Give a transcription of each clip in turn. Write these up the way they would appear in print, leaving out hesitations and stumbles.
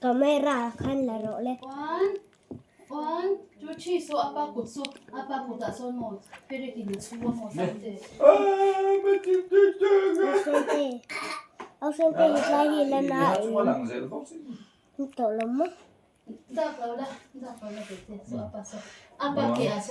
Camera khan la rawh le. Awsente hetlai hi la na in tawh lo maw. A par chiah a.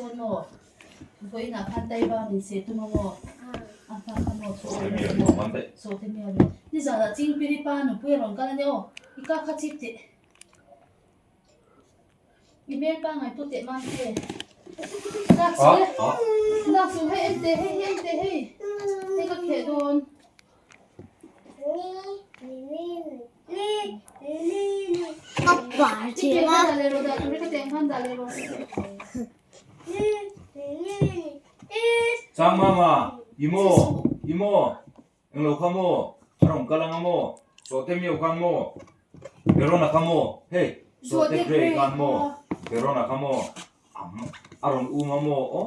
Chang mama, i maw, i maw, englo kha maw, a rawn kal anga maw, sawhte miau khan maw, Verona kha maw, hei, sawhte grey khan maw, Verona kha maw, a rawn um a maw, aw.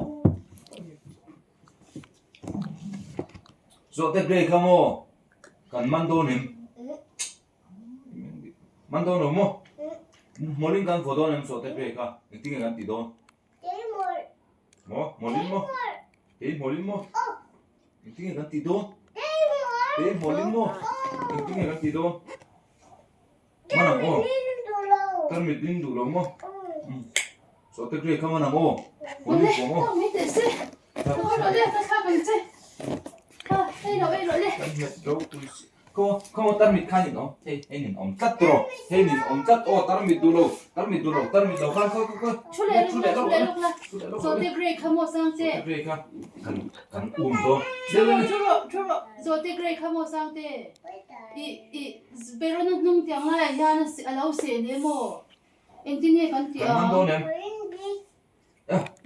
Zawhte grey kha maw kan man dawn em? Man dawn lo maw? Mawlin kan vaw dawn em zawhte grey kha? Engtin nge kan ti dawn? Maw? Mawlin maw? Kei mawlin maw? Engtin nge kan ti dawn? Kei mawlin maw? Engtin nge kan ti dawn? Man ang aw. Tarmit ding duh lo maw? Zawhte grey kha man ang aw. Mawlin vaw maw? Khaw tarmit kha nin awm hei hei nin awm tlat tawh hei nin awm tlat aw tarmit duh lo tarmit duh lo tarmit lo khan khaw khaw khaw Thu leh lawk la thu leh lawk la Zawhte grey kha maw Sangte Zawhte grey kha kan kan um dawn Thu rawh thu rawh thu rawh Zawhte grey kha maw Sangte I i Berona hnung tiang laiah hian a lo seh leh maw Engtin nge kan tih Kan man ang dawn em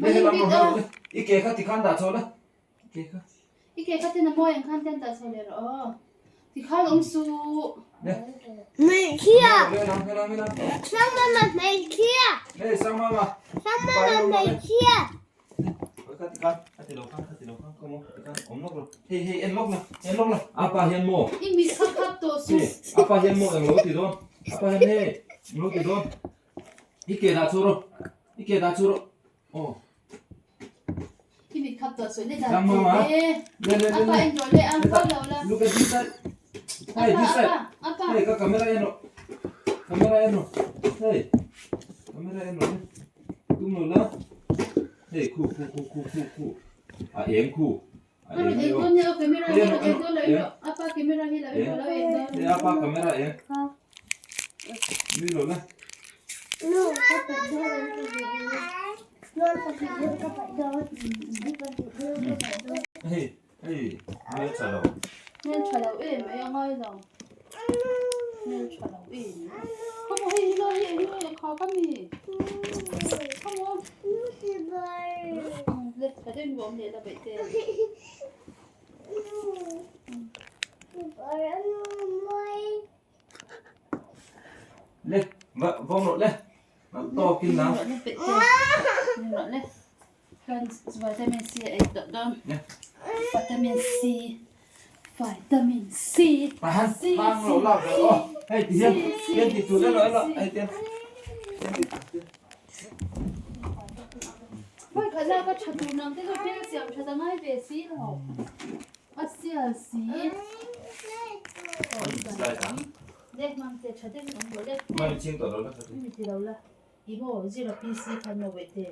Le helam rawh rawh le I ke kha tikhan dah chho la I ke kha I ke kha ten a mawi ang khan ten dah chho leh rawh aw Tikhan awm suh. Hmeichhia. Helam helam helam. Sang mama hmeichhia. Hey sang mama. Sang mama hmeichhia. Kha tikhan a ti lo khan kha ti lo khan come on tikhan awm lawk lo. Hei hei en lawk la en lawk la apa hian maw. I mit kha khap tawh suh. Hey apa hian maw englo ti dawn. Apa hian hei englo ti dawn. I ke dah chu rawh. I ke dah chu rawh. Aw. I mit khap tawh suh le dan te le. Apa en rawh le ang khaw lo la. Look at this side. Hey, this side. Apa. Hey, ka camera en rawh. Camera en rawh. Hey. Camera en rawh. Tum lo la. Hey, khu khu khu khu khu khu. A eng khu. A eng eng eng ne camera hi lo en dawn lo en rawh. Apa camera hi lo en rawh lo en dawn. Hey, apa camera eng. Nui lo la. No, ka paih dawn. No, ka paih dawn, ka paih dawn. Ka paih dawn, ka paih dawn. Hei, hei, hmel tha lo. Hmel tha lo em mai a ngai lo. Hmel tha lo em. Khawmaw hei hi lo hi eng nge kha ka mi. Khawmaw. Le, ka den bawm leh la beih te. Le, va vawm rawh le. Nalh tawkin na. Vitamin C ei tawh dawn. Vitamin C. Vitamin C. Pahan hang lo lak rawh aw. Hei ti hian hian ti tur elo elo hei tian. Hoi khat lak a tha tur nang te chu thil siam that a ngai ve si lo. A sial si. Le hmang che tha deuhin awm rawh le. Hmang i ching tawh lo la kha ti. Mi ti lo la. I maw zero PC khan maw weh te.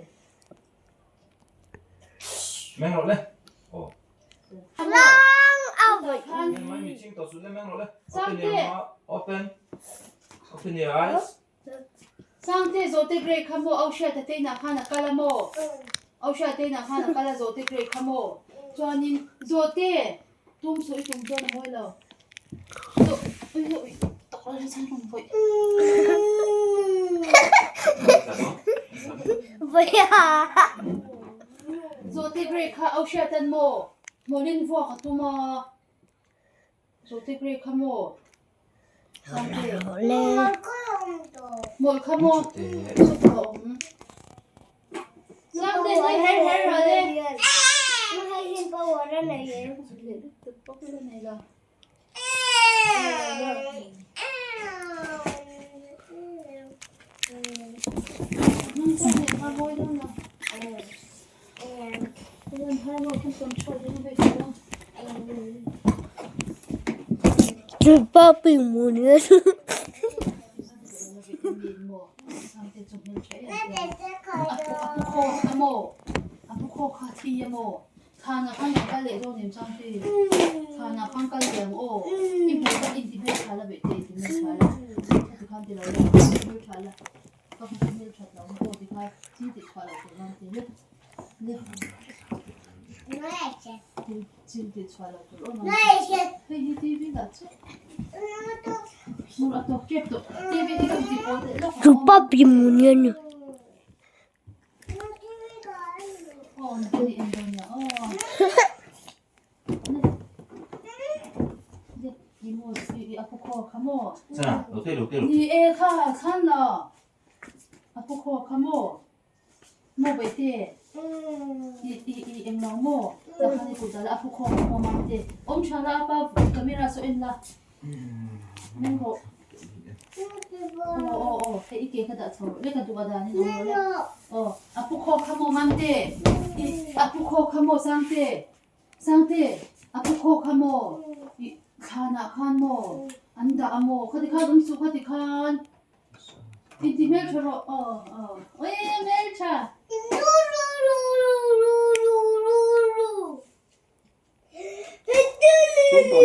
Meng rawh le. Aw. Lang a vawi. Hmang mi ching tawh suh le meng rawh le. Open your mouth. Open. Open your eyes. Sangte zawhte grey kha maw au hriata te inah khan a kal a maw? Au hriata te inah khan a kal a zawhte grey kha maw? Chuanin zawhte tum sawi tum chuan a mawi lo. Zawh ui ui tak la chhan hlawm vawi. Zawhte grey kha au hriatan maw? Hmawlin vuak a tum a. Zawhte grey kha maw? Mawlh kha maw? Chutah a awm. Sangte hei her her rawh le. Tum tawh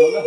lo la.